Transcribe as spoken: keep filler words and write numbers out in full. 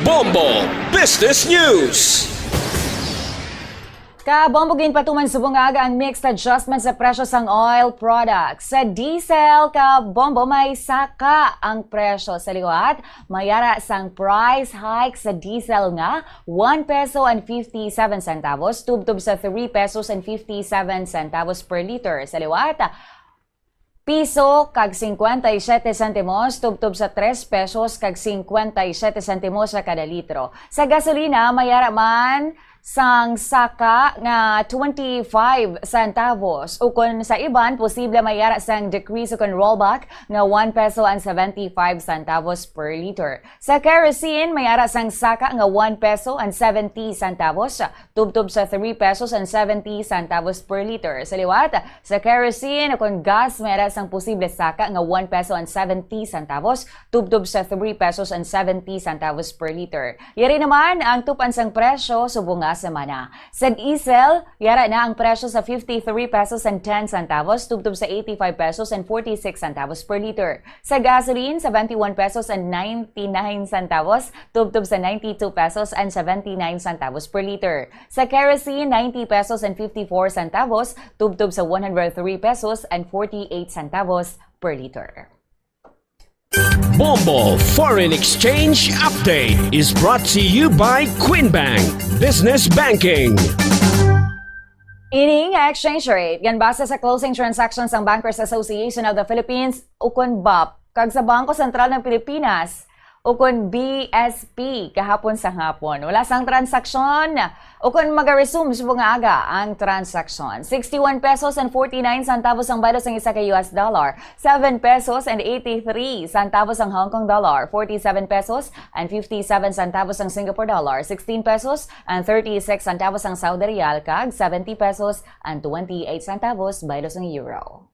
Bombo Business News. Ka Bombo, ginpatuman subong nga aga ang mixed adjustment sa presyo sang oil products. Sa diesel, Ka Bombo, may saka ang presyo. Sa liwat, may ara sang price hike sa diesel nga one peso and fifty-seven centavos tubtob sa three pesos and fifty-seven centavos per liter. Sa liwat, piso kag cincuenta y siete centimos tubtob sa tres pesos kag cincuenta y siete centimos sa kada litro. Sa gasolina, may ara man sang saka nga twenty-five centavos, ukon sa iban, posible may ara sang decrease ukon rollback nga one peso and seventy-five centavos per liter. Sa kerosene, may ara sang saka nga one peso and seventy centavos tubtob sa three pesos and seventy centavos per liter. Sa liwat, sa kerosene ukon gas, may ara sang posible saka nga one peso and seventy centavos tubtob sa three pesos and seventy centavos per liter. Yari naman ang tupan sang presyo subong nga semana. Sa diesel, yara na ang presyo sa fifty-three pesos and ten centavos tubtob sa eighty-five pesos and forty-six centavos per liter. Sa gasoline, seventy-one pesos and ninety-nine centavos tubtob sa ninety-two pesos and seventy-nine centavos per liter. Sa kerosene, ninety pesos and fifty-four centavos tubtob sa one hundred three pesos and forty-eight centavos per liter. Bombo Foreign Exchange Update is brought to you by Queen Bank Business Banking. Ini nga exchange rate ginbase sa closing transactions sang Bankers Association of the Philippines, ukon bap, kag sa Bangko Sentral ng Pilipinas, ukon B S P, kahapon sa hapon. Wala sang transaksyon, ukon magaresume subong nga aga ang transaksyon. Sixty-one pesos and forty-nine centavos ang baylo sang isa ka U S dollar, seven pesos and eighty-three centavos ang Hong Kong dollar, forty-seven pesos and fifty-seven centavos ang Singapore dollar, sixteen pesos and thirty-six centavos ang Saudi riyal, kag seventy pesos and twenty-eight centavos baylo sang euro.